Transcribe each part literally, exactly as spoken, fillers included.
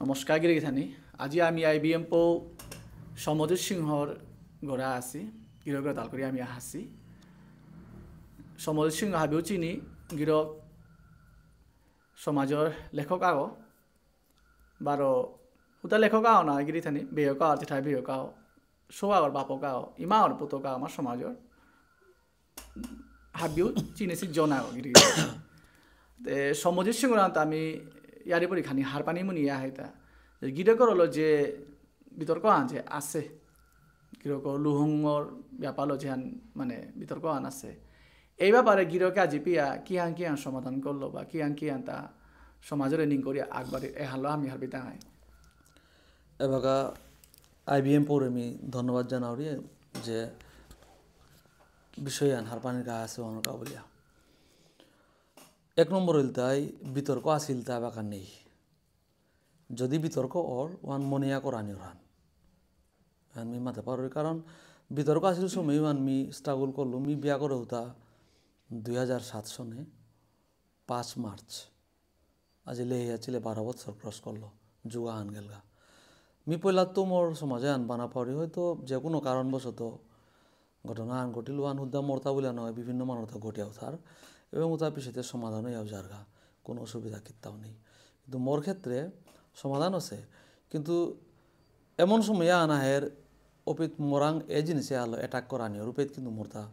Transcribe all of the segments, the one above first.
নমস্কার গিরি গিথানি। আজি আমি আইবিএম পৌ সমজিৎ সিংহর ঘরে আসি, গিরকরে তাল করি আমি আহাসি। সমজিৎ সিংহ হাবিও চিনি, গিরক সমাজর লেখক আগো, বারো হুতা লেখক আগো না গিরি গিথানি, বেয়ক আগো, জেঠাই বেয়ক আগো, সৌ আগর বাপক আগো, ইমা আগর পুতক আগো আমার সমাজর। হাবিও চিনেসি জন আগো গিরি গিথানি। তে সমজিৎ সিংহরাঙত আমি ইয়ারি পরি খানি হারপানি মুনি ইয়া হাইতা। যে গিরকর হলো যে বিতর্ক আন যে আছে, গিরক লুহংর ব্যাপারলো যেহান মানে বিতর্ক আন আছে। এই ব্যাপারে গিরকে আজি পিয়া কিয়ান কিয়ান সমাধান করলো বা কিয়ান কিয়ান তা সমাজরে নিং করিয়া আগবাড়ি এহালো আমি হারপিতাঙাই। এবাকা আইবিএম পৌরে আমি ধন্যবাদ জানাউরি যে বিষয় আন হারপানির কা আছে অনকা বুলিয়া। এক নম্বর ইলতাই বিতর্ক আসিলতা এবাকা নেই। যদি বিতর্ক অর ওয়ান মনিয়া করানি ওরান। আমি মাতে পারি কারণ বিতর্ক আসিল সময় ওয়ান মি স্ট্রাগল করলু, মি বিয়া করে হতা দুই হাজার সাত সনে পাঁচ মার্চ। আজি লেহিয়া চিলে বারো বছর ক্রস করলো, যুগ আহান গেলগা। মি পয়লা তো মোর সমাজে আন বানা পারি হয়তো যে কোনো কারণবশত ঘটনা আন ঘটিল ওয়ান হুদ্দা মরতা বলে নয়, বিভিন্ন মানুষ তা ঘটিয়াও থার এবং উতা পিছেতে সমাধান হইয়াও যারগা, কোনো অসুবিধা কিত্তাও নেই। কিন্তু মোর ক্ষেত্রে সমাধান আছে, কিন্তু এমন সময় আনা হের অপিত মোরাং এ জিনিসে আলো অ্যাটাক করানি রূপেত কিন্তু মোরতা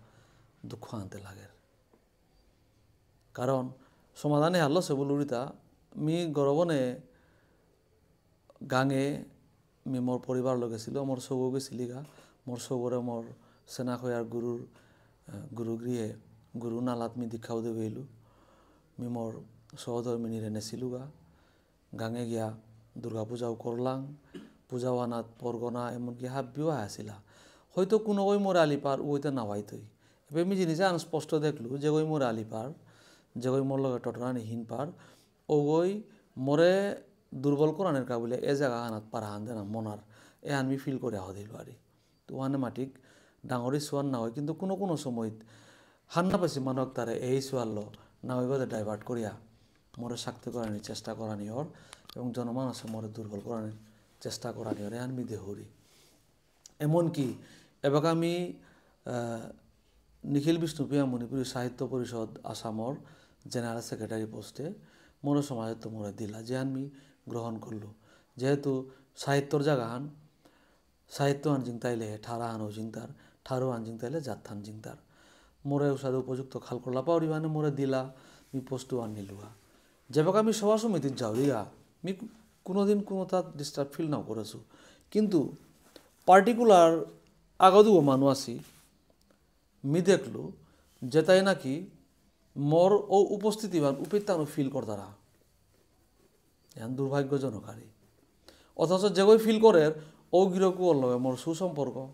দুঃখ আনতে লাগের। কারণ সমাধানে হারলো সে বুলুরিতা মি গরবনে গাঙে মি মোর পরিবার লগে ছিল, মোর সৌগ গেছিলিগা, মোর সৌগরে মোর সেনা খয়ার গুরুর, আহ, গুরুগৃহে, গুরু নালাত মি দীক্ষাও দেবেইলু। মি মোর সহধর্মিনীরে নেছিলুগা। গাঙে গিয়া দুর্গা পূজাও করলাং, পূজাও আনাত পরগনা এমনকি হাব্বিও আসিলা। হয়তো কোনো গই মোরে আলিপার উইতে নাওয়াইতই। এবে মি জিনিসে আন স্পষ্ট দেখলু, যে গই মোরে আলিপার, যে গই মোর লগে টটরানি হিনপার, ও গই মোরে দুর্বল করানের কাবুলে এ জায়গা আনাত পারা হান দেনা মনার, এ আন মি ফিল করে আহ দিল আরি। তো ওয়ানে মাটিক ডাঙর ইস্যু আর না হয়, কিন্তু কোনো কোনো সময় হান্না পাসি মানক তারে এই ইস্যু আনলো না হইবাদে ডাইভার্ট করিয়া মোরে শাক্তি করানির চেষ্টা করানি অর এবং জনমানসে মোরে দুর্বল করানির চেষ্টা করানি অর, এহান মি দেহুরি। এমনকি এবাকা আমি, আহ, নিখিল বিষ্ণুপ্রিয়া মণিপুরী সাহিত্য পরিষদ আসামর জেনারেল সেক্রেটারি পোস্টে মোরে সমাজে তো মোরে দিলা, যেহান মি গ্রহণ করলু। যেহেতু সাহিত্যর জায়গাহান সাহিত্য আন জিংতাইলে হে ঠার আহানও জিংতার, ঠারও আন জিংতাইলে জাতহান জিংতার। মোরে উসাদে উপযুক্ত খাল করলা পাউরি মানে মোরে দিলা, মি পোস্টও আন নিলুয়া। যেবাকা আমি সভা সমিতিত যাউরিগা, মি কু-, কোনোদিন কোনো তাত ডিস্টার্ব ফিল নাও করেছু। কিন্তু পার্টিকুলার আগদুও মানু আছি, মি দেখলু যেতাই নাকি মোর ও উপস্থিতি বান উপেত্তানো ফিল করতারা। এহান দুর্ভাগ্যজনক আরি। অথচ যেগই ফিল করের, ও গিরকু ওর লগে মোর সুসম্পর্ক।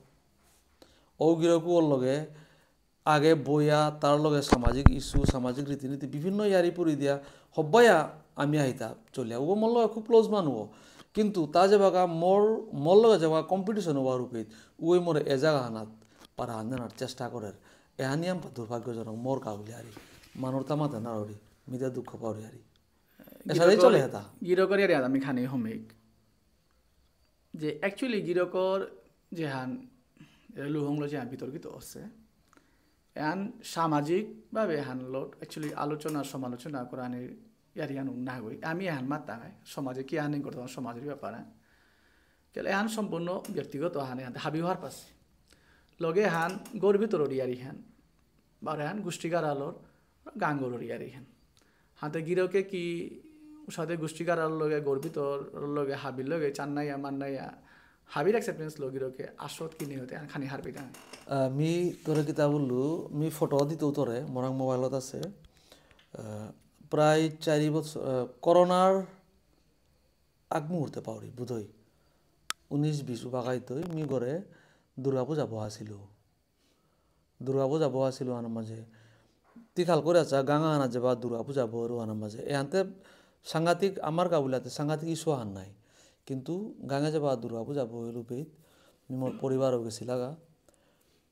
ও গিরকু ওর লগে আগে বইয়া, তার লগে সামাজিক ইস্যু, সামাজিক রীতিনীতি, বিভিন্ন ইয়ারি পরি দিয়া, হব্বাইয়া আমি আহিতা চলিয়া। ও মোর লগে খুব ক্লোজ মানু। কিন্তু তা যেবাকা মোর, মোর লগে যেবাকা কম্পিটিশন হওয়ার উপেত, ওই মোরে এ জায়গা হানাত পারা হান দেনার চেষ্টা করের। এহানি আমপা দুর্ভাগ্যজনক মোর কাউলি আরি। মানুর তা মাতে না রড়ি, মিতে দুঃখ পাউরি আরি। এসাদেই গিরকর, চলে হেতা। গিরকর ইয়ারি আমি খানি হমিক। যে actually গিরকর যেহান, এ, লুহংলো যেহান বিতর্কিত আছে। এহান সামাজিকভাবে এহানলো actually আলোচনা সমালোচনা করানির ইয়ারি আন নাগই। আমি এহান মাতাঙাই, সমাজে কি আহান করতাম সমাজের ব্যাপারে। কেলে এহান সম্পূর্ণ ব্যক্তিগত হান এহান হাবি হওয়ার পাশে। লগে হান গর্বিত রড়ি ইয়ারি হান। বারে হান গোষ্ঠী গারালোর গাঙ্গরর ইয়ারি হান। হাতে গিরকে কি উসাদে গোষ্ঠী গারার লগে গর্বিত লগে হাবির লগে চান্নাইয়া মান্নাইয়া হাবির অ্যাকসেপ্টেন্স লো গিরকে আসত কি নিয়ে হতে খানি হারপিতাঙাই। আহ, মি তোরে কিতা বললু, মি ফটো দিতেও তোরে, মোরাং মোবাইলত আছে। আহ, প্রায় চারি বছর, আহ, করোনার আগ মুহূর্তে পাউরি, বুধই। উনিশ বিশ উবাকাইতই মি ঘরে দুর্গা পূজা বহাছিল। দুর্গা পূজা বহাছিল আনার মাঝে। তিখাল করে আছে, গাঙা আনা যাবা দুর্গা পূজা বহরু আনার মাঝে। এহানতে সাংঘাতিক, আমার কাবুলাতে সাংঘাতিক ইস্যু আহান নাই। কিন্তু গাঙে যাবা দুর্গা পূজা বহরু পেত, মি মোর পরিবারও গেছিলাগা।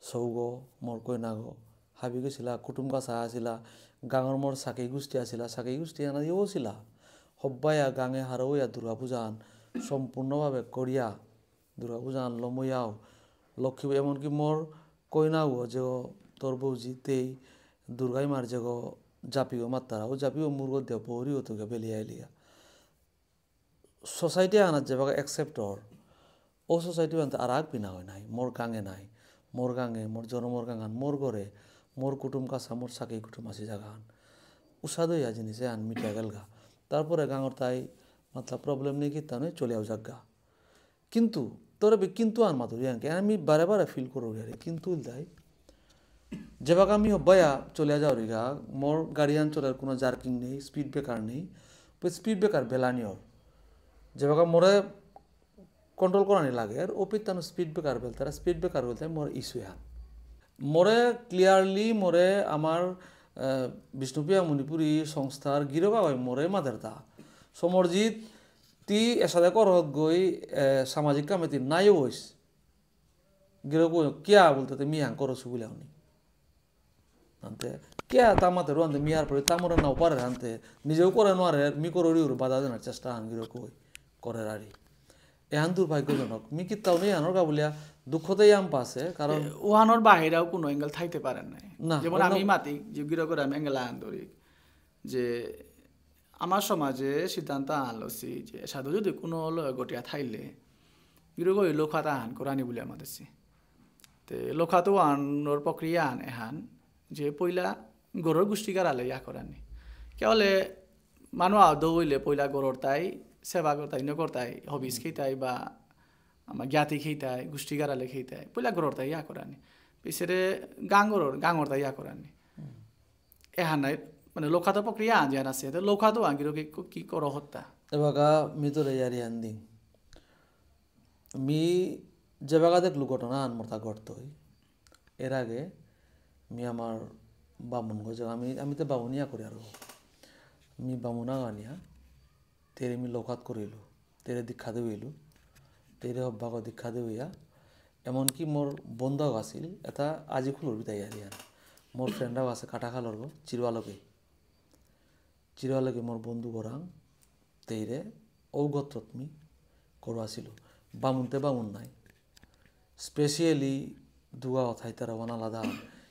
সৌগ, মোর কইনাগ, হাবি গেছিলা, কুটুম কাছা আছিলা, গাঙর মোর সাকেই গোষ্ঠী আছিলা, সাকেই গোষ্ঠী আনা ইয়েও ছিলা। হব্বাইয়া গাঙে হারৌয়া দুর্গা পূজা আন, সম্পূর্ণভাবে করিয়া দুর্গা পূজা আনলো মইয়াও লক্ষ্মী, এমনকি মোর কইনাও যে তোর বৌজি তেই দুর্গাই মার যে জাপিও মাত্তারা ও জাপিও মুরগ দেও পৌরি ও তোকে বেলিয়া এলিয়া। সোসাইটি আনার যেভাবে অ্যাকসেপ্ট অর, ও সোসাইটি আনতে আর আগ পিনা হয় নাই, মোর গাঙে নাই, মোর গাঙে, মোর জনমর গাঙান, মোর ঘরে, মোর কুটুম কাছা, মোর সাকি কুটুম আসি জাগান। উসাদইয়া জিনিসে আন মিটিয়া গেলগা। তারপরে গাঙর তাই মাতলা প্রবলেম নেই কিতা নয়, চলিয়াও যাগা। কিন্তু তোরে বি কিন্তু আন মাতুরি আনকে আমি বারে বারে ফিল করো রে, কিন্তু ইলতাই যেবাকা আমি হব্বাইয়া চলিয়া যাওরিগা, মোর গাড়ি আন চলার কোনো জার্কিং নেই, স্পিড ব্রেকার নেই, ওই স্পিড ব্রেকার বেলানি অর। যেবাকা মোরে কন্ট্রোল করানি লাগে আর ওপিত তানো স্পিড ব্রেকার বেলতারা, স্পিড ব্রেকার বলতে মোর ইস্যু হান। মোরে ক্লিয়ারলি মোরে আমার আহ, বিষ্ণুপ্রিয়া মণিপুরী সংস্থার গিরক আগই মোরে মাতেরতা, সমরজিৎ তি এসাদে করত গই, এ, সামাজিক কামে তি নাই হইস। গিরক কই, "কিয়া?" বলতে তে, "মি হাং করছু বুলে হুনি।" আনতে, "কিয়া?" তা মাতে রুয়ানতে মিয়ার পরে তা মোরে নাও পারে আনতে, নিজেও করে নোয়ারে, মি করো রিউর বাধা দেনার চেষ্টা হান গিরক কই, করে রারি। এহান দুর্ভাগ্যজনক। মি কিত্তাও নেই আনোর গা বুলিয়া দুঃখতে ইয়াম পাসে, কারণ এ, ওহানোর বাহিরেও কোনো অ্যাঙ্গেল থাইতে পারে নাই। না, যেমন অন্য আমি মাতি, যে গিরকরে আমি অ্যাঙ্গেল আন ধরি, যে আমার সমাজে সিদ্ধান্ত আনলছি যে সাধু যদি কোনো লয় গটিয়া থাইলে গিরক ওই লোখাত আহান করানি বুলিয়া মাতেছি। তে লোখাত আনর প্রক্রিয়া আন এহান যে পইলা গরর গোষ্ঠী গারালে ইয়া করানি। কেবলে মানু আদৌ হইলে পইলা গরর তাই সেবা করতাই, ন করতাই, হবিস খেতাই বা আমার জ্ঞাতি খেতাই, গোষ্ঠী গারালে খেতাই, পইলা গরর তাই ইয়া করানি। পিছেরে গাঙর, গাঙর তাই ইয়া করানি। এহানাই, মানে, লোখাত প্রক্রিয়া আন যেহান আছে, তো লোখাত আন গিরকে কি, কি করো হত্যা? এবাকা মিতরে ইয়ারি আন দিন। মি যেবাকা দেখলু ঘটনা আন মোরতা ঘটতই। এর আগে মি আমার বামুন গো, যে আমি, আমি তো বামুনিয়া করি আর। মি বামুনা গানিয়া, তেরে মি লোখাত করিলু, তেরে দীক্ষা দেউইলু, তেরে হব্বাগ দীক্ষা দেউইয়া, এমনকি মোর বন্ধু আগ আছিল, এটা আজি খুলুর বিদায় ইয়ারি আন। মোর ফ্রেন্ড আগ আছে কাটাখালর গো, চিরুয়ালকে। চিরুয়ালকে মোর বন্ধু গরাং, তেইরে ঔ গোত্রত মি করুয়াছিলু। বামুনতে বামুন নাই। স্পেশালি দুগা অথাই তারা ওয়ান আলাদা।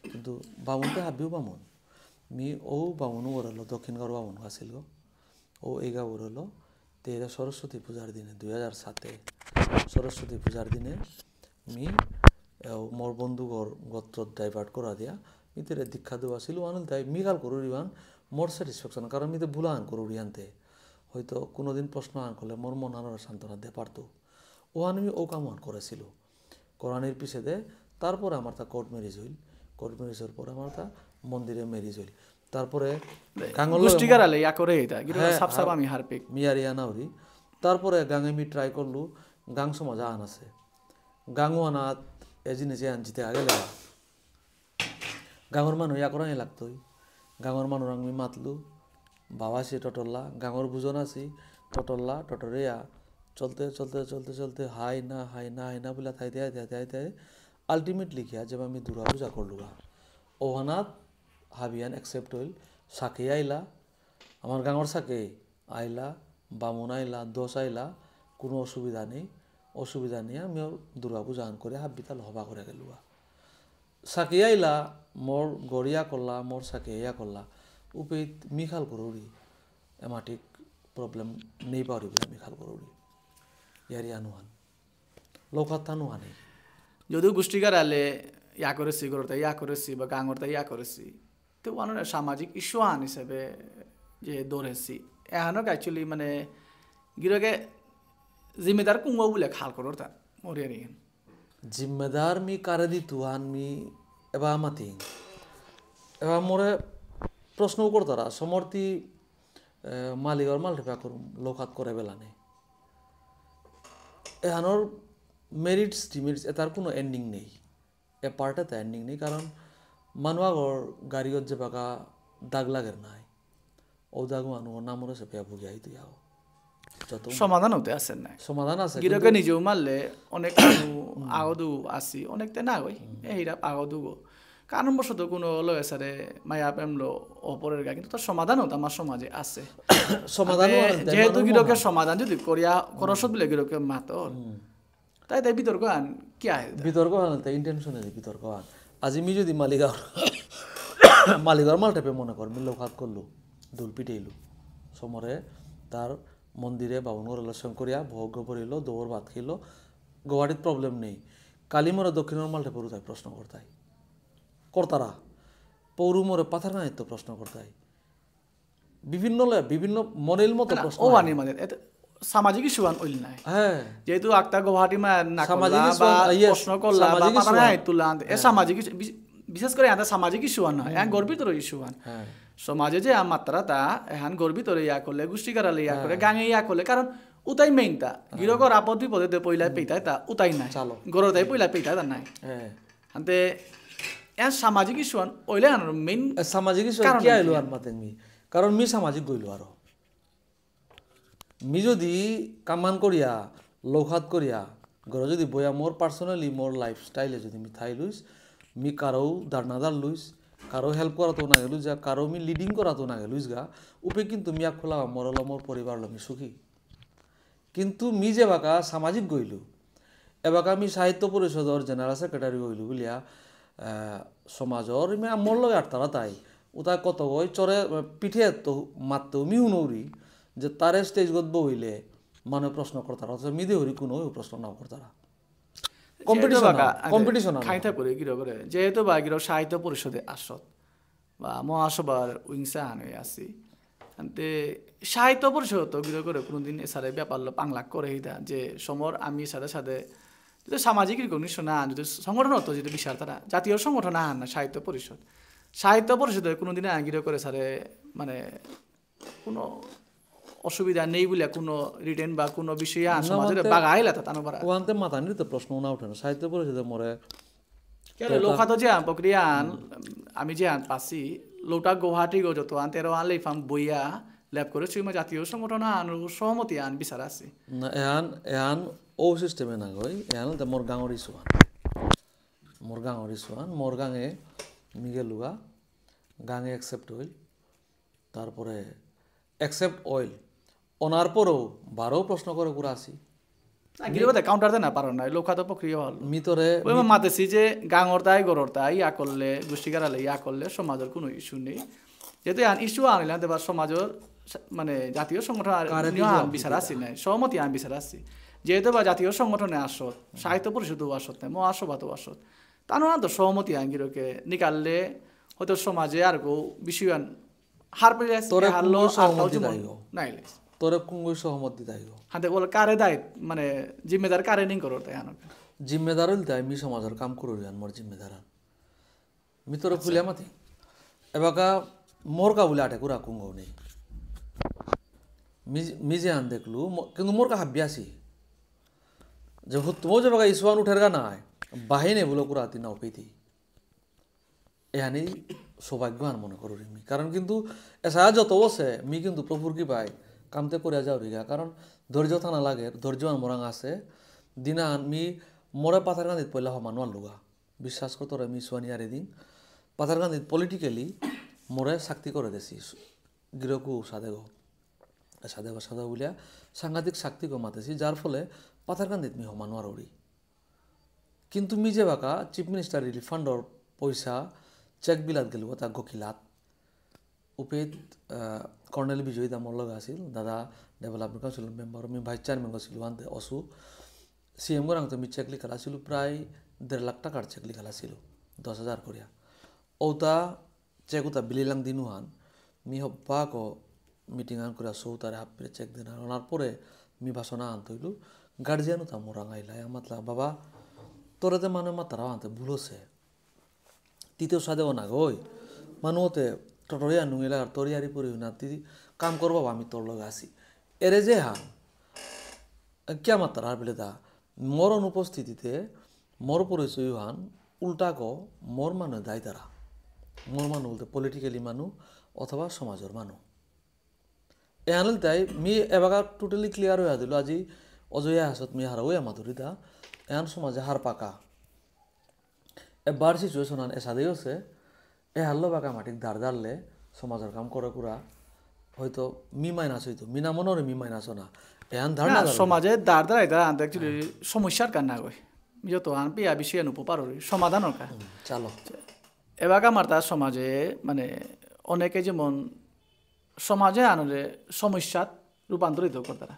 কিন্তু বামুনতে হাবিও বামুন। মি ঔ বামুন ওরলো, দক্ষিণগড় বামুন আছিল গো। ঔ এইগা ওরলো, তেইরে সরস্বতী পূজার দিনে, দুই হাজার সাতে, সরস্বতী পূজার দিনে মি, এ, মোর বন্ধুগর গোত্র ডাইভার্ট করা দিয়া, মি তেরে দীক্ষা দেওয়া ছিল, আনল তাই মি খাল করুরি ওয়ান মোর স্যাটিসফ্যাকশন, কারণ মি তো ভুলা আন করুরি আনতে। হয়তো কোনোদিন প্রশ্ন আন করলে মোর মন আনার সান্ত্বনা দে পারতো। ওহান মি ও কাম ওহান করেছিল। করানির পিছেদে তারপরে আমার তা কোর্ট ম্যারেজ হইল। কোর্ট ম্যারেজের পরে আমার তা মন্দিরে ম্যারেজ হইল। তারপরে গাঙর লগে গোষ্ঠী মন- গারালে ইয়া করে এটা, কিন্তু হ্যাঁ, সাপ সাপ হ্যাঁ। আমি হারপিক। মিয়ারি আনা হরি। তারপরে গাঙে মি ট্রাই করলু, গাং সমাজ আন আছে। গাঙ আনাত এ জিনিসে আন জিতে আগে লেগা। গাঙর মানু ইয়া করানি লাগতই। গাঙর মানু রাং মি মাতলু, বাবা সে টটল্লা, গাঙর বুজন আছি, টটল্লা, টটরে ইয়া। চলতে, চলতে, চলতে, চলতে, হাই না, হাই না, হাই না, বুলা থাইতে, থাইতে, থাইতে, থাইতে, আলটিমেটলি কিয়া, যেবা আমি দুর্গা পূজা করলুগা। ওহানাত হাবিয়ান অ্যাকসেপ্ট হইল, সাকে আইলা, আমার গাঙর সাকে আইলা, বামুন আইলা, দোষ আইলা, কোনো অসুবিধা নেই, অসুবিধা নেই, আমি ওর দুর্গা পূজা আন করে হাব্বিতাল হবা করে গেলুগা। সাকে আইলা, মোর গড়িয়া করলা, মোর সাকে ইয়া করলা, উপেত মিখাল করুরি, এমাটিক প্রবলেম নেই পারি বলে মিখাল করুরি। ইয়ারি আনুহান। লৌকাত্তানু আনি। যদিও গোষ্ঠী গারালে ইয়া করেছি, গরতা ইয়া করেছি, বা গাঙরতা ইয়া করেছি, তো ওয়ানোর সামাজিক ইস্যু আন হিসাবে যে দৌড়েছি, এহানো actually মানে গিরকে জিম্মেদার কুঙ্গ বলে খাল করোর তা, মোর ইয়ারি। জিম্মেদার মি কারে দিতু আন মি এবা মাতি। এবা মোরে প্রশ্ন করতারা, সমর্থি, এ, মালিগর মাল ঠেপা করুম, লৌকাত করে বেলানে। এহানোর মেরিটস, ডিমেরিটস, এটার কোনো এন্ডিং নেই। এ পার্ট এটা এন্ডিং নেই, কারণ মানু আগর গাড়িগত যে বাকা দাগ লাগের নাই, ও দাগ মানু নামরে সে পেয়া ভুগিয়া হইতে যাও। যত সমাধান হতে আসে নাই। সমাধান আছে, গিরকে কিন্তু নিজেও মারলে অনেক মানু আগদু আসি, অনেকতে না গই। এ হিরা আগদু গো। কারণবশত কোনো লগে সারে মায়া প্রেম লো অপরের গা, কিন্তু তার সমাধানও তো আমার সমাজে আছে। সমাধানও মানে, আনতে যেহেতু মানুষ গিরকে মহা- সমাধান যদি করিয়া করসত বলে গিরকে মাতর, তাই তাই বিতর্ক আন কি আহে? বিতর্ক আনতে ইন্টেনশনালি বিতর্ক আন। আজি মি যদি মালিগাঁও মালিগাঁওর মালঠেপে মনে কর, মি লৌখাত করলু, দুল পিটেইলু, সমরে তার মন্দিরে বাবুনগর রিলেশন করিয়া ভোগ পড়িল, দৌড় ভাত খেল, গুয়াহাটিত প্রবলেম নেই। কালি মোরে দক্ষিণর মালঠেপে উতাই প্রশ্ন করতাই, করতারা, পৌরু মোরে পাথারকান্দিত প্রশ্ন করতাই, বিভিন্ন লে-, বিভিন্ন মনিল মতো প্রশ্ন ও আহে। আনি মানে, এতে সামাজিক ইস্যু আন অইল নাই। হ্যাঁ। যেহেতু আক্তা গুয়াহাটি মা না সামাজিক করলা ইস্যু বা আন, yes, প্রশ্ন করলা বা সামাজিক ইস্যু পাতানা আন। হাইতুলান, এ সামাজিক ইস্যু, বি-, বিশেষ করে এটা সামাজিক ইস্যু আন হয়, এ গর্বিত ইস্যু আন। হ্যাঁ। সমাজে যে আ মাত্রা তা, এহান গর্বিত ইয়া করলে, গোষ্ঠী কারালে ইয়া করে, গাঙে ইয়া করলে, কারণ উতাই মেইন তা। গিরকর আপদ বিপদে দে পইলা পেইতা তা, উতাই নাই। চালো। গরর তাই পইলা পেইতা তা নাই। হ্যাঁ। আনতে, এ সামাজিক ইস্যু আন, অইলে আন মেইন এ সামাজিক ইস্যু কারণ কিয়া কি? এলো আর মাতেন মি? কারণ মি সামাজিক গইলো আরো। মি যদি কামান করিয়া, লৌখাত করিয়া, ঘরে যদি বইয়া মোর পার্সোনালি মোর লাইফস্টাইলে যদি মি থাই লুইস, মি কারো দাঁড়না দাঁড় লুইস, কারো হেল্প করাতো না গেলুইস যা, কারো মি লিডিং করাতো না গেলুইস গা, উপে কিন্তু মি আখোলা মোর হলো মোর পরিবার হলো মি সুখী। কিন্তু মি যে বাকা সামাজিক গইলু, এবাকা মি সাহিত্য পরিষদর জেনারেল সেক্রেটারি গইলু বুলিয়া, আহ, সমাজর মি আমার লগে আটতারা তাই, উতা কত গই চরে, আহ, পিঠে তো মাততেও মি হুনৌরি, যে তারে স্টেজ গত বইলে মানে প্রশ্ন করতারা, অথচ মি দেহরি কোনো প্রশ্ন নাও করতারা। কম্পিটিশন যেহেতু বাকা, আন, কম্পিটিশন আন। খাইতা করে গিরো করে, যেহেতু বা গিরো সাহিত্য পরিষদে আসত, বা মহাসভার উইংসা হান হয়ে আসি। আনতে সাহিত্য পরিষদ তো গিরো করে কোনোদিন এসারে ব্যাপার লো পাংলাক করে হিতা, যে সমর আমি সাথে সাথে যদি সামাজিক রিকগনিশন আন, যদি সংগঠন হতো যদি বিচার তারা, জাতীয় সংগঠন আন না সাহিত্য পরিষদ। সাহিত্য পরিষদে কোনোদিন আন গিরো করে সারে মানে কোনো অসুবিধা নেই বলে কোনো রিটেন বা কোনো বিষয়ে আন না, সমাজের মানতে বাগা আইলা তা তানো বারা। ওয়ান্তে মাতানির তো প্রশ্ন না উঠে না। সাহিত্য পরিষদে মোরে কেন লোকাতো যে আন প্রক্রিয়া আন, আমি যে আন পাসি, লোটা গুয়াহাটি গো যত আন তেরো আন লেফাম বইয়া, লেপ করে সুইমা জাতীয় সংগঠন আন, সহমতি আন বিচার আছে। না, এহান, এহান ও সিস্টেমে না গই, এহান তো মোর গাঙর ইস্যু আন। মোর গাঙর ইস্যু আন, মোর গাঙে মি গেলুগা, গাঙে অ্যাকসেপ্ট হইল, তারপরে অ্যাকসেপ্ট হইল, অনার পরেও বারো প্রশ্ন করে করে আসি। না, গিরবাদে কাউন্টার দেনা পারো না, লোকাতো প্রক্রিয়া হল। মি তোরে ওই মাতেছি যে গাঙর তাই, গরর তাই, ইয়া করলে, গোষ্ঠী গাড়ালে, ইয়া করলে, সমাজের কোনো ইস্যু নেই। যেহেতু আন ইস্যু আনিলাম, দেবার সমাজের সা-, মানে জাতীয় সংগঠন আর কারে নিয়ে দিল আন বিচার আসি নাই, সহমতি আন বিচার আসি। যেহেতু বা জাতীয় সংগঠনে আসত, সাহিত্য পরিষদও আসত নাই, মহাসভাতেও আসত। তানো আন তো সহমতি আন গিরকে নিকাললে হয়তো সমাজে আর কেউ বিষয় আন হার পেলে আসে, তোরে হারলো কুঙগই আর তাও সহমতি জীবন দাইগো। নাইলে। তোরে কুঙগই সহমতি দাইগো। হাতে বলে কারে দায়, মানে জিম্মেদার কারে নিং করো তাই আনো। জিম্মেদার হইল তাই মি সমাজের কাম করুরি আন মোর জিম্মেদার আন। মি তোরে খুলে মাতি। এবাকা মোর কা বুলে আটে কুরা কুঙগ নেই। মি, মি যে আন দেখলু, ম-, কিন্তু মোর কা হাব্বি আসি। যে হুত-, তুমো যে বাকা ইস্যু আন উঠের গা নাই, বাহিনে বুলো কুরা তি নাও পেতি। এহানি সৌভাগ্য আন মনে করুরি মি। কারণ কিন্তু এসা যত বসে, মি কিন্তু প্রভুর কৃপায় কামতে করে যাওরিগা। কারণ ধৈর্য থানা লাগে, ধৈর্য আন মোরাং আছে। দিনা আন মি মোরে পাথারকান্দিত পয়লা হমানো আনলুগা। বিশ্বাস করতো রে মি সুয়ানি আরে দিন। পাথারকান্দিত পলিটিক্যালি মোরে শাক্তি করে দেসি। গিরকু সাদেগো। সাদেগো, সাদেগো বুলিয়া সাংঘাতিক শাক্তি কমাতেছি, যার ফলে পাথারকান্দিত মি হমানো আরৌরি। কিন্তু মি যে বাকা চিফ মিনিস্টার রিলিফ ফান্ডর পয়সা চেক বিলাত গেল, তা গকিলাত। উপেত, আহ, কর্নেল বিজয় দা মোর লগে আছিল, দাদা development council member, me vice chairman আছিল, আনতে অসু। সিএম গরাং তো মি চেক লিখালা ছিল, প্রায় দেড় লাখ টাকার চেক লিখালা ছিল, দশ হাজার করিয়া। ওটা চেক উতা বিলিলাং দিনু হান, মি হব্বাকো মিটিং আন করে সৌতারে হাফ পেরে চেক দিন আন। ওনার পরে মি বাসনা আন তৈলু, গার্জিয়ান উতা মোরাং আইলা, আমাতলা, "বাবা, তোরে তে মানে মাতারা আনতে ভুল হসে। তিতেও সাদে ও না গই। মানু হতে টটরিয়া নুঙিলা আর তরিয়ারি পরি না, তি কাম কর বাবা, আমি তোর লগে আসি।" এরে যে হান, কিয়া মাতারা আর বিলে দা, মোর অনুপস্থিতিতে মোর পরিচয় হান উল্টা ক মোর মানু দায়তারা। মোর মানু বলতে পলিটিক্যালি মানু অথবা সমাজর মানু। এহান তাই মি এবাকা টোটালি ক্লিয়ার হয়ে দিল। আজি অজয়া হাসত মি হারাউয়া মাধুরী দা। এহান সমাজে হার পাকা। এবার সিচুয়েশন আন এসাদেই আছে, এ হারলো বাকা মাটিক ধার ধারলে সমাজর কাম করে কুরা, হয়তো মি মাইনাস হইতো, মি না মনে মি মাইনাস না, এহান ধার না, না ধারলে। সমাজে দাঁড় দাঁড়াইতে আনতে অ্যাকচুয়ালি সমস্যার কার না গই। যত আন পিয়া বিষয় আন উপপার হই, সমাধান হর কার। চালো। এবাকা মারতা সমাজে মানে অনেকে যেমন সমাজে আনলে সমস্যাত রূপান্তরিত করতারা।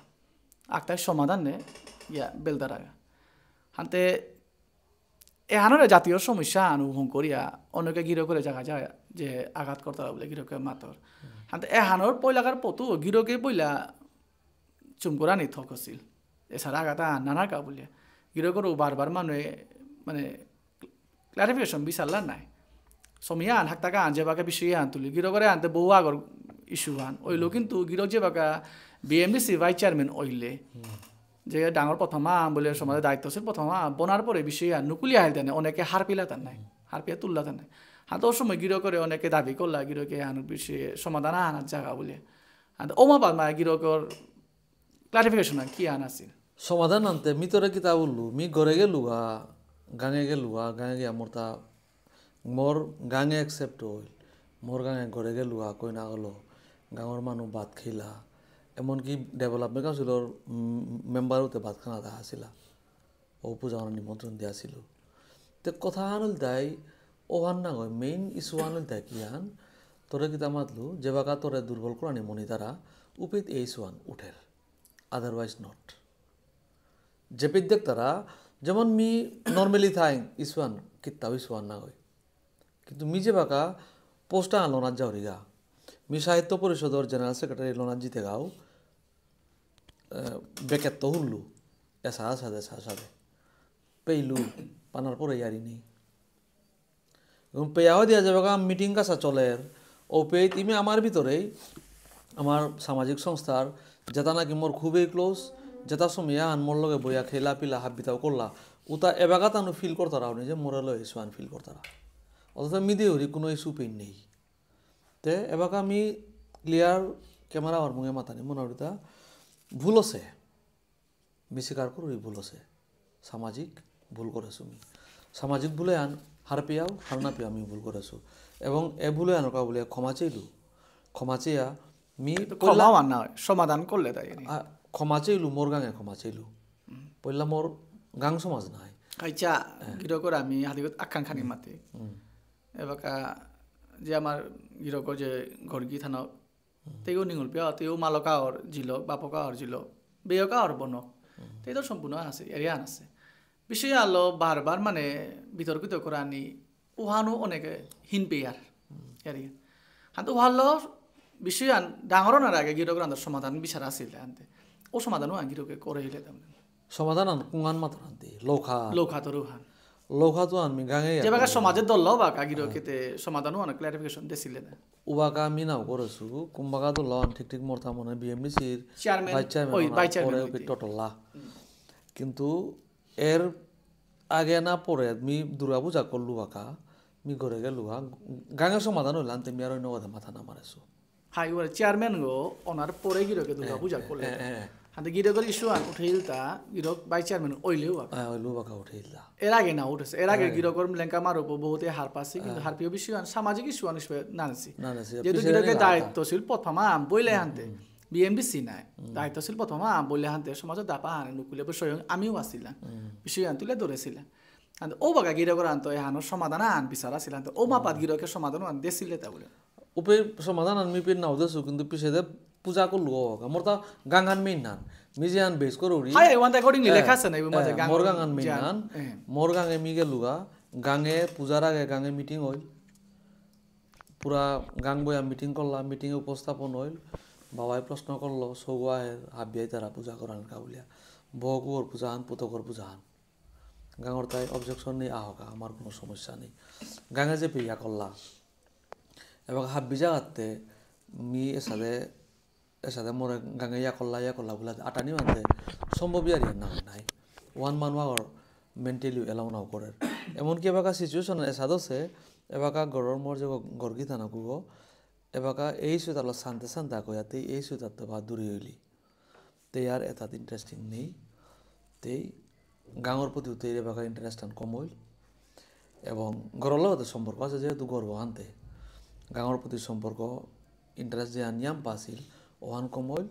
আকতাই সমাধান নে ইয়া বেলতারা। হানতে এহানরে জাতীয় সমস্যা আনু হং করিয়া অনেকে গিরকরে জায়গা যায় যে আঘাত করতারা বুলে গিরকে মাতর। হানতে এহানর পয়লাকার পতু গিরকে পয়লা চুমকুরানি থক আছিল। এছাড়া আগাতা নানা কা বুলিয়া। গিরকরও বারবার মানুয়ে মানে ক্লারিফিকেশন বিচারলা নাই। সময় আন হাক্তাকা আন যেবাকা বিষয় আন তুলি। গিরকরে আনতে বহু আগর ইস্যু আন। ওইলো কিন্তু গিরক যেবাকা বিএমডিসি ভাইস চেয়ারম্যান ওইলে। যে ডাঙর প্রথমা আন বুলে সমাজে দায়িত্বশীল প্রথমা আন বনার পরে বিষয় আন নুকুলি আহিল তেনে অনেকে হারপিলা তার নাই। হারপিয়া তুললা তার নাই। হাতে ওর সময় গিরকরে অনেকে দাবি করলা গিরকে আন বিষয়ে সমাধান আনার জায়গা বুলে। আর ওমা বাদ মা গিরকর ক্লারিফিকেশন কি আন আছিল? সমাধান আনতে মি তোরে কিতা বললু, মি ঘরে গেলুগা, গাঙে গেলুগা, গাঙে গিয়া মোর তা, মোর গাঙে অ্যাকসেপ্ট হইল, মোর গাঙে ঘরে গেলুগা, কই না গেল, গাঙর মানু ভাত খেলা, এমনকি ডেভেলপমেন্ট কাউন্সিলর মেম্বার হতে ভাত খানা দেখা আসিলা, ও পূজা নিমন্ত্রণ দিয়া আসিল। তে কথা আন হইল তাই, ওহান না গই, মেইন ইস্যু আন হইল তাই কি আন, তোরে কিতা মাতলু, যেবাকা তোরে দুর্বল করানি মনি তারা, উপিত এই ইস্যু আন উঠের। Otherwise not. যেপিত দেখতারা, যেমন মি নর্মালি থাইং ইস্যু আন, কিত্তাও ইস্যু আন না গই। কিন্তু মি যেবাকা পোস্ট আন লনাত যাওরিগা, মি সাহিত্য পরিষদর জেনারেল সেক্রেটারি লনাত জিতে গাও, বেকেত্ত হুল্লু, এসা সাদে, এসা সাদে। পেইলু, পানার পরে ইয়ারি নেই। এবং পেয়াও দিয়া যাবে গা মিটিং কাছা চলের। ও পেয়ে ইমে আমার ভিতরেই, আমার সামাজিক সংস্থার, যেটা নাকি মোর খুবই ক্লোজ, যেটা সময় আন মোর লগে বইয়া খেলা পিলা হাবিতাও করলা, উতা এবাকা তানু ফিল করতারা উনি যে মোরে লয় ইস্যু আন ফিল করতারা। অথচ মিদে হরি কোনো ইস্যু পেইন নেই। তে এবাকা আমি ক্লিয়ার ক্যামেরা আর মুঙে মাতানি মনে হরিতা ভুল আছে। মি স্বীকার করুরি ভুল আছে। সামাজিক ভুল করেছু মি। সামাজিক ভুলে আন হার পেয়াও, হার না পেয়াও আমি ভুল করেছু। এবং এ ভুলে আনকা বলে ক্ষমা চেইলু। ক্ষমা চেয়া মি তো ক্ষমা হওয়ার না হয়, সমাধান করলে তাই আর কি। আ, ক্ষমা চেইলু, মোর গাঙে ক্ষমা চেইলু। পইলা মোর গাং সমাজ নাই। আচ্ছা, গিরকর আমি হাদিগত আকান খানি মাতি। এবাকা যে আমার গিরকর যে ঘরগি থানা, তেও নিঙল পিয়া, তেও মালকা অর জিলক, বাপকা অর জিলক, বেয়কা অর বনক। তেই তো সম্পূর্ণ আছে, এরিয়া আছে। বিষয় আলো বারবার মানে বিতর্কিত করানি, উহানো অনেকে হিন পেয়ার। এরিয়া। হাতে উহালো বিষয় আন ডাঙর অনার আগে গিরকর আন্দর সমাধান বিচার আসিল আনতে। ও সমাধানও আন গিরকে করে হইলে তেমন। সমাধান আন কুঙান মাত্র আনতে, লোখা। লোখা তো রুহান। লোখা তো আনমি গাঙে যেবাকা সমাজে দল বাকা গিরকে তে সমাধানও আন ক্লারিফিকেশন দেছিলে না। উবাকা আমি নাও করেছু, কুম্বাকা তো লন ঠিক ঠিক মর্তা মনে বিএমডিসির চেয়ারম্যান, ভাইস চেয়ারম্যান ওই, ওনার ভাইস চেয়ারম্যান পরে হইতে। ওকে টটল্লা। কিন্তু এর আগে না পরে মি দুর্গা পূজা করলু বাকা, মি ঘরে গেলু গা, গাঙে সমাধান হইল আনতে মি আর অন্য কথা মাথা না মারেছু। হাই ওর চেয়ারম্যান গো, ওনার পরে গিরকে দুর্গা পূজা করলে। হ্যাঁ, হ্যাঁ। হাতে গিরকর ইস্যু আন উঠেইলতা, গিরক ভাইস চেয়ারম্যান ওইলেও বাকা। হ্যাঁ, হইলু বাকা উঠেইলা। এর আগে না উঠেছে, এর আগে গিরকর লেঙ্কা মারুপ বহুতে হার পাসি, কিন্তু হারপিও বিষয় আন সামাজিক ইস্যু আন ইসবে না নিছি। না, না, সে যেহেতু পিছনে গিরকে না দায়িত্বশীল প্রথমা আম বইলে হানতে, বিএমডিসি নাই। দায়িত্বশীল প্রথমা আম বইলে হানতে সমাজে দাপা আনে নুকুলে স্বয়ং আমিও আসিলাম। বিষয় আন তুলে ধরেছিলাম। আর ও বাকা গিরকর আনতো এহানো সমাধান আন বিচার আসিলাম। তো ও মাপাত গিরকে সমাধান আন দেছিলে তা বলে। উপে সমাধান আন মি পে নাও দেছু, কিন্তু পিছেদে পূজা করলু ওকা। মোর তা গাঙান মেইন নান। মি যে আন বেস করুরি। হাই, ওয়ান accordingly লেখা আছে না, এবার মাঝে হ্যাঁ, গাঙ মোর গাঙান মেইন যে আন- নান। হ্যাঁ। মোর গাঙে মি গেলুগা। গাঙে পূজার আগে গাঙে মিটিং হইল। পুরা গাঙ বয়া মিটিং করলা, মিটিংয়ে উপস্থাপন হইল। বাবাই প্রশ্ন করলো, সৌগো আহের, হাবিয়াই তারা পূজা করান কা বুলিয়া। বউকর পূজা হান, পুতকর পূজা হান। গাঙর তাই অবজেকশন নেই, আহকা, আমার কোনো সমস্যা নেই। গাঙে যে পেয়া করলা। এবার হাব্বি জাগাতে মি এসাদে, এসাদে মোরে গাঙে ইয়া করলা, ইয়া করলা বুলা, আটানি মানতে সম্ভব ইয়ার ইয়ার না নাই। ওয়ান মান ওয়াগর মেন্টালি এলাও নাও করে। এমনকি এবাকা সিচুয়েশন এসাদ আছে, এবাকা গরর মোর যে গর্গি থানা কুগো, এবাকা এই সুতালো শান্তে শান্তে আকো ইয়াতে এই সুতার তো বা দূরে হইলি। তে আর এটাত ইন্টারেস্টিং নেই। তেই গাঙর প্রতি তেই এবাকা ইন্টারেস্ট আন কম হইল। এবং ঘরর লগতে সম্পর্ক আছে, যেহেতু ঘরগ হানতে গাঙর প্রতি সম্পর্ক, interest যে নিয়াম পাছিল, ওহান কম হইল।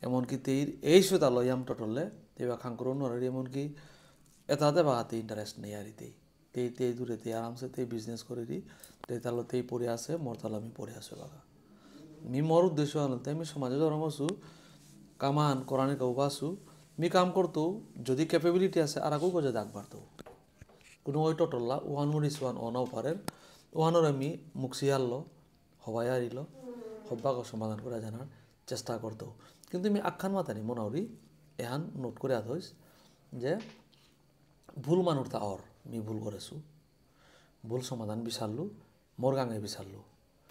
এমনকি তেইর এই সুতা লয়াম টটলে, তেবা খাঙ্কুরো নরারি, এমনকি এতাতে বাগাতে interest নেই আর তেই। তেই, তেই দূরে তেই আরামসে তেই business করে দি, তেই তালো তেই পড়ে আছে, মোর তালো আমি পড়ে আছে বাগা। মি মোর উদ্দেশ্য আনতে আমি সমাজে জন্ম হসু, কামান করানি কাউ বাসু, মি কাম করতো, যদি capability আছে, আর আগু গজে দাগ বাড়তো। কোনো ওই টটল্লা, ওহান মুরিস ওহান অনাও পারের, ওহানোর আমি মুখ সিয়ারলো, হবাই আরিলো, হব্বাকে সমাধান করে জানার চেষ্টা করতো। কিন্তু আমি আখ্যান মাতানি মনাউরি, এহান note করে আদইস, যে ভুল মানুর তা অর, মি ভুল করেসু, ভুল সমাধান বিচারলু, মোর গাঙে বিচারলু।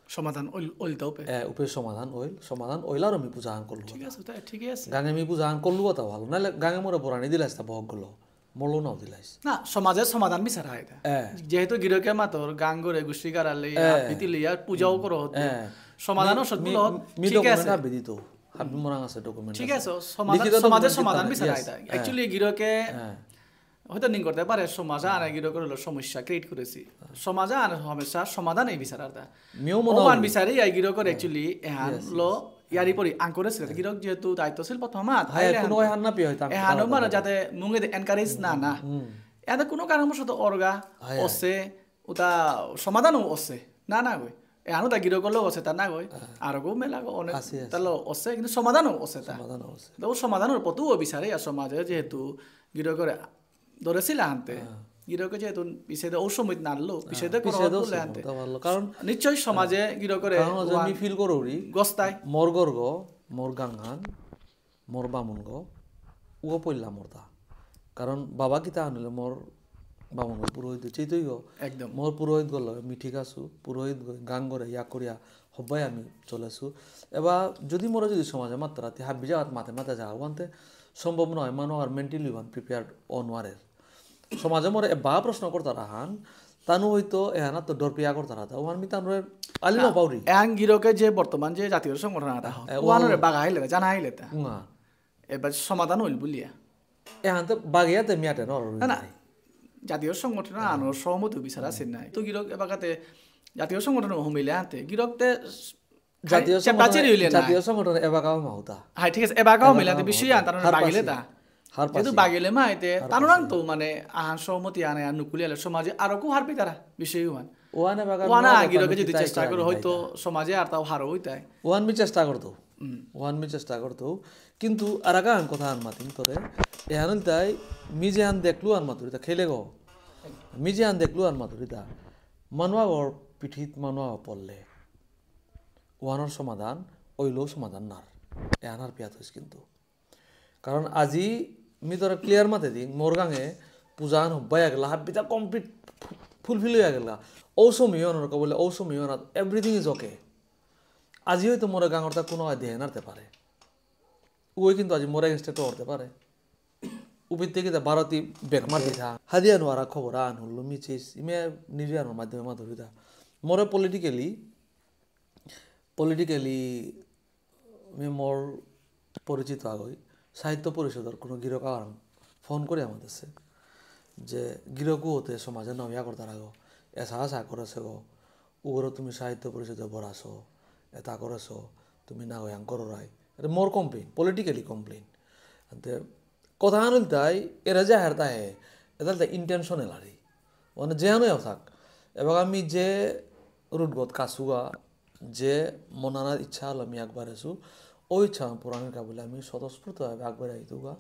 সমাধান ওইল, ওইলতাও পে। এ, উপে সমাধান ওইল, সমাধান ওইল আর আমি পূজা আন করলু ঠিক কথা। আছে, তা ঠিকই আছে। গাঙে আমি পূজা আন করলু কথা ভালো, নাহলে গাঙে মোরে বোরানি দিলাইস তা বহক গলো, মোরলো নাও দিলাইস। না, সমাজে সমাধান বিচারা এটা। এ। যেহেতু গিরকে মাতর, গাঙ গরে, গুষ্টি গারালে, এ। হাবিতি লিয়া, পূজাও করো হতো। এ। সমাধানও মি, সদ্গুলো মি, হত, মি ঠিক document আছে। হাবি দিত, হাবি মোরাং আছে document ঠিক আছে। আছে, সমাধান, লিখিত সমাজে document সমাধান দিতে বিচারা হবে। এটা। এ। Actually, গিরকে এ। হয়তো নিং করতে পারে, সমাজে আনে গিরকর হলো সমস্যা create করেছি। সমাজে আনে সমস্যা সমাধান এই বিচারার তা। মিও মনে ওমান হয়। বিচারে এই গিরকর হ্যাঁ। Actually এহান yes, লো yes। ইয়ারি পরি আঙ্করে ছিল। হ্যাঁ। গিরক যেহেতু দায়িত্বশীল প্রথম মাত, হ্যাঁ, হাইলে কোনো আনতে। ওই হার না পিয়ে হয়তো আঙ্করে এহানো হার মানে পারে। যাতে মুঙে encourage না, না। হুম। এতে কোনো কারণবশত অরগা, হ্যাঁ। অসে, ওটা সমাধানও অসে। না, না গই। এহানো তা গিরকর লোক অসে, তা না গই। হ্যাঁ। আর গো মেলা গো অনেক আছে, আছে। তাহলে অসে, কিন্তু সমাধানও অসে তা। সমাধানও অসে। তো ও সমাধানর পথও বিচারে, আর সমাজে যেহেতু গিরকরে ধরেছিল আনতে। হ্যাঁ। গিরকে যেহেতু পিছেদে ও সময় নাড়লো, হ্যাঁ, পিছেদে করো পিছেদে বলে সময় আনতে। তো ভালো। কারণ নিশ্চয়ই সমাজে হ্যাঁ। গিরকরে কারণ হচ্ছে ওয়ান আমি feel করৌরি, গস্তায়। মোর গর্গ, মোর গাঙহান, মোর বামুনগ, ও পইলা মোরতা। কারণ বাবা কিতা আনলে মোর বামুনগ পুরোহিত চেতইগ। একদম। মোর পুরোহিত গল, মি ঠিক আছু, পুরোহিত গ-, গাঙ গরে ইয়া করিয়া হব্বাই আমি চলেছু। এবার যদি মোরা যদি সমাজে মাত্রা তি হাবি জাগাত মাতে মাতে যা, ওয়ানতে সম্ভব নয়, মানু আর mentally ওয়ান prepared অ নোয়ারের। সমাজে মোরে এবা প্রশ্ন করতারা হান, তানু হয়তো এহানা তো ডর পিয়া করতারা তা, ওহান মি তানুরে আলি না, না পাউরি। এহান গিরকে যে বর্তমান যে জাতীয় সংগঠন আতা হ্যাঁ, হন, এ, ও ওহানরে বাগা হাইলে তা, জানা হাইলে তা। উঙা। এবার সমাধান হইল বুলিয়া। এহান তো বাগিয়াতে মিয়াটে নর না, না। নাই। জাতীয় সংগঠন হ্যাঁ। আনো সহমত বিচার আছে নাই। তো গিরক এবাকাতে জাতীয় সংগঠন হমিলে আনতে, গিরকতে জাতীয় চেপটা সংগঠন, চেরি হইলে নাই। জাতীয় সংগঠন এবাকাও মাহুতা। হ্যাঁ, ঠিক আছে, এবাকাও এবাকাও মিলাতে মাহুতা। বিষয় আন, তার হার বাগিলে পাসি। তা। হার যেহেতু পাসি। বাগিলে মা এতে, হার তানুরাং পাসি। তো মানে আহান সহমতি আনে আর নুকুলিয়ালে সমাজে আরো কো হার পিতারা বিষয় হুয়ান। ওয়ানে বাগান ওয়ানা না আগিরকে বাগান যদি পিতাই চেষ্টা করে করানি হয়তো তাই। সমাজে আর তাও হারো হইতাই। ওয়ান মি চেষ্টা করতো। হুম। ওয়ান মি চেষ্টা করতো। কিন্তু আরাকা আন কথা আন মাতিন তোরে। এহান তাই মি যে আন দেখলু আন মাতুরি তা খেলে গো। মি যে আন দেখলু আন মাতুরি তা। মানুয়া ওর পিঠিত মানুয়া পড়লে। ওয়ানোর সমাধান, ওইলো সমাধান নার। এহানার পিয়াত হইস কিন্তু। কারণ আজি মি তোরা clear মাতে দিন, মোর গাঙে পূজা আন হব্বাই আগলা, হাব্বিতা complete ফু-, fulfill হয়ে আগলা। ঔ সময় অনর কবলে, ঔ সময় অনাত, everything is okay। আজি হয়তো মোর গাঙর তা কোনো আয় দেহে নারতে পারে। ওই কিন্তু আজি মোর against এ তো করতে পারে। উপিত থেকে তা ভারতী বেক মারতে থা। হাদিয়া নোয়ারা খবর আন হলো মিছিস, ইমে নিজে আনোর মাধ্যমে মাধুরী দা। মোরে politically, politically মি মোর পরিচিত আগই সাহিত্য পরিষদর কোনো গিরক আহান ফোন করে আমাদের সে যে গিরকু হতে সমাজে নয়া করতার আগো এসা আসা করেছে গো, উগরে তুমি সাহিত্য পরিষদে বরাছো, এটা করেছো, তুমি না ওয়াং করো রাই। এটা মোর complain, politically complain। আনতে কথা আনুল তাই এরা যে হার তাই, এটা তাই intentional আরি। মানে যে আনো থাক। এবং আমি যে রুটগত কাসুগা, যে মনানার ইচ্ছা হলো আমি একবার এসু, ওই ইচ্ছা আমি পুরানির কাবুলে আমি স্বতঃস্ফূর্তভাবে একবার আইতুগা।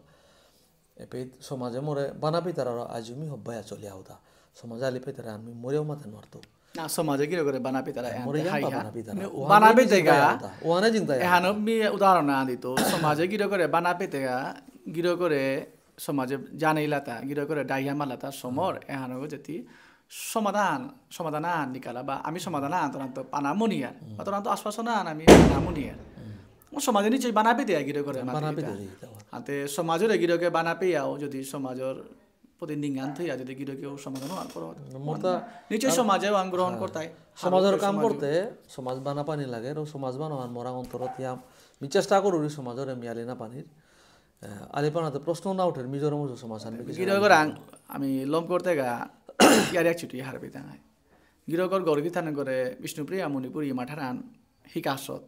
এপে সমাজে মোরে বানাপি তারা আজুমি হব্বায়া চলিয়া হতা। সমাজে আলি পেতারা আমি মোরেও মাতে নরতো। না, সমাজে গিরকরে বানাপি তারা মোরে এহানতে ইয়াম হাই পা হা। বানাপি তারা। মি-, ওহান বানাপি মি তেগা। জিংতা হতা। ওহানে জিংতা এহানো হতা। মি উদাহরণ না দিত। সমাজে গিরকরে বানাপি তেগা, গিরকরে সমাজে জানেইলাতা, গিরকরে ডাইয়া মালাতা সমর, এহানো যেতি সমাধান, সমাধান আন নিকালা বা আমি সমাধান আন তোরান্ত পানা মনিয়ার, বা তোরান্ত আশ্বাসনা আন আমি পানা মনিয়ার। ও সমাজে নিচে বানাপি তেগা গিরকরে বানাপি মাতিতা। তেগা। আতে সমাজরে গিরকে বানাপি আও যদি সমাজর প্রতি নিঙান থইয়া যদি গিরকেও সমাধান আন করো। মোরতা নিচে আর সমাজে আন গ্রহণ হ্যাঁ। করতাই। সমাজর হারৌতে কাম সমাজে। করতে সমাজ বানা পানি লাগে, আর সমাজ বানা আন মোরা অন্তরত ইয়াম। মি চেষ্টা করুরি সমাজরে মি আলি না পানির। আহ, আলি পানাতে প্রশ্ন না উঠের, মিজোরাম সমাজ আন মি কিছু গিরকরাং আমি লম করতে গা ইয়ারি এক চুটি হারপি তাঙাই। গিরকর গর্গি থান করে বিষ্ণুপ্রিয়া মণিপুরী মাঠারান হিকাসত।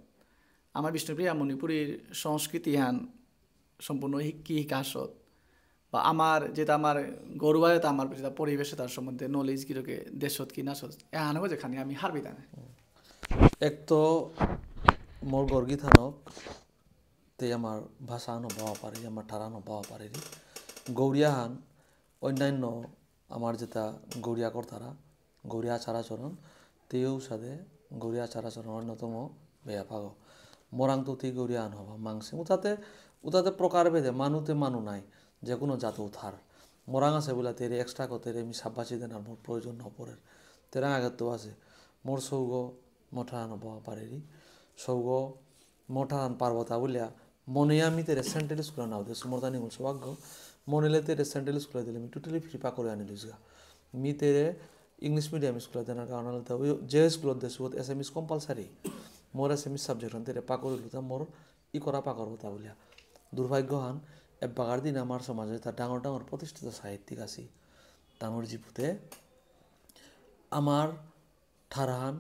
আমার বিষ্ণুপ্রিয়া মণিপুরীর সংস্কৃতি হান সম্পূর্ণ হিকি হিকাসত। বা আমার যেটা আমার গরুয়া যেটা আমার যেটা পরিবেশ তার সম্বন্ধে নলেজ গিরকে দেশত কি না সত। এহানো যেখানে আমি হারপি তাঙাই। এক তো মোর গর্গি থানক, তে আমার ভাষা আনো বাবা পারে, আমার ঠারা আনো বাবা পারে রে। গৌরিয়া হান, অন্যান্য আমার যেটা গৌরিয়া কর্তারা, গৌরিয়া আচার আচরণ, তেও সাদে গৌরিয়া আচার আচরণ অন্যতম বেয়া পাগো। মোরাং তো তি গৌরিয়া আন হবা মাংসে। উতাতে, উতাতে প্রকার ভেদে মানুতে মানু নাই, যে কোনো জাত উথার। মোরাং আছে বলে তেরে এক্সট্রা কো তেরে মি সাব্বাসি দেনার মোর প্রয়োজন না পড়ের। তেরাং আগে তো আছে, মোর সৌগ মোর ঠারা আনো বাবা পারে রে। সৌগ মোর ঠারান পারবতা বুলিয়া মনে আমি তেরে সেন্ট্রাল স্কুলে নাও দেসু, মোর দানি মূল সৌভাগ্য। মনেলে তেরে সেন্ট্রাল স্কুলে দিলে আমি টোটালি ফ্রি পাকরে আনি লুজগা। মি তেরে ইংলিশ মিডিয়াম স্কুলে দেনার কারণে হলো তা ওই যে স্কুলে দেসু ওত এসামিস কম্পালসারি। মোর এসামিস সাবজেক্ট হান তেরে পাকরে লুতা মোর ই করা পাকর হতা বুলিয়া। দুর্ভাগ্য হান, এবাগার দিন আমার সমাজে তা ডাঙর ডাঙর প্রতিষ্ঠিত সাহিত্যিক আছি। তানুর জিপুতে আমার ঠারহান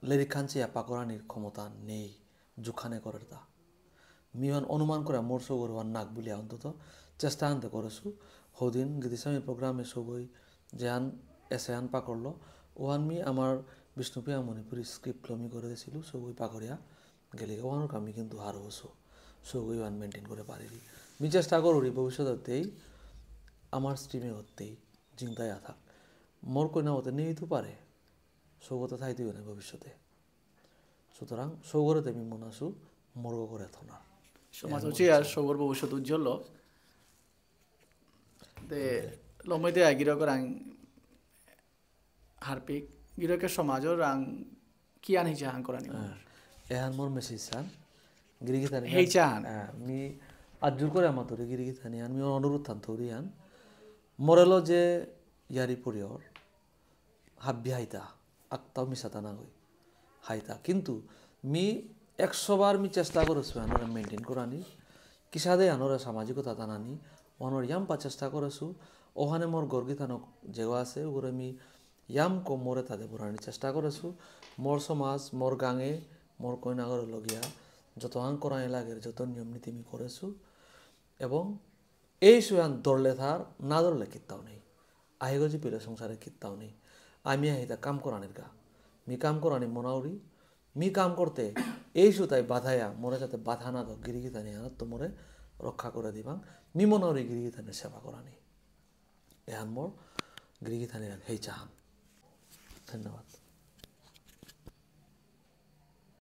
লেরিকহান চেয়া পাকরানির ক্ষমতা নেই, জুখানে করের তা। মিহান অনুমান করে মোর সৌগর ওহান নাক বুলিয়া অন্তত চেষ্টা আনতে করেছু। হদিন গীতিস্বামী প্রোগ্রামে সৌগই যেহান এসেহান পাকরলো, ওহান মি আমার বিষ্ণুপ্রিয়া মণিপুরী স্ক্রিপ্ট মি করে দিয়েছিল, সৌগই পাকরিয়া গেলে ওহানোর আমি কিন্তু হার হসু। সৌগই ওহান মেনটেন করে পারিলি। মি চেষ্টা করুরি ভবিষ্যতেই আমার স্ট্রিমে হতেই জিংতাই আথাক। মোর কইনা হতে নেই তো পারে, সৌগত থাইতে না ভবিষ্যতে। সুতরাং সৌগরে তেমি মনাসু মর্গ করে থনা। সমাজ এমন হচ্ছে আর হচ্ছে। সৌগর ভবিষ্যৎ উজ্জ্বল। তে লমইতে আগিরকরাং হারপিক গিরকে সমাজর রাং কি আনি চাহান করানি। হ্যাঁ, এহান মোর মেসেজ হান। গিরিগিথানি হেই চাহান। হ্যাঁ, মি আজুর করে আমার তোরে গিরিগিথানি হান, মি অনুরোধ থান তোরি হান। মরেলো যে ইয়ারি পরিয়র, হাব্বি হাইতা, আকতাও মিসাতা না গই। হাইতা। কিন্তু মি একশো বার মি চেষ্টা করেছু আনোরে মেনটেন করানি, কিসাদে আনোরে সামাজিকতা টানানি, ওহানোর ইয়াম্পা চেষ্টা করেছু, ওহানে মোর গর্গিথানক যেগো আছে, ওগুলো মি ইয়াম কম মোরে তাদে বুড়ানি চেষ্টা করেছু, মোর সমাজ, মোর গাঙে, মোর কইনাগর লগিয়া, যত আং করানি লাগে, যত নিয়ম নীতি মি করেছু, এবং এই সুয়ান দরলে থার, না দরলে কিত্তাও নেই। আহিগো যে পিলে সংসারে কিত্তাও নেই। আমি আহিতা কাম করানির গা। মি কাম করানি মনাউরি, মি কাম করতে এই সুতাই বাধায়া, মোরে যাতে বাধা না দো, গিরিগিথানি আনাত তো মোরে রক্ষা করে দিবাং। মি মনাউরি গিরিগিথানির সেবা করানি। এহান মোর গিরিগিথানির হেই চাহান। ধন্যবাদ।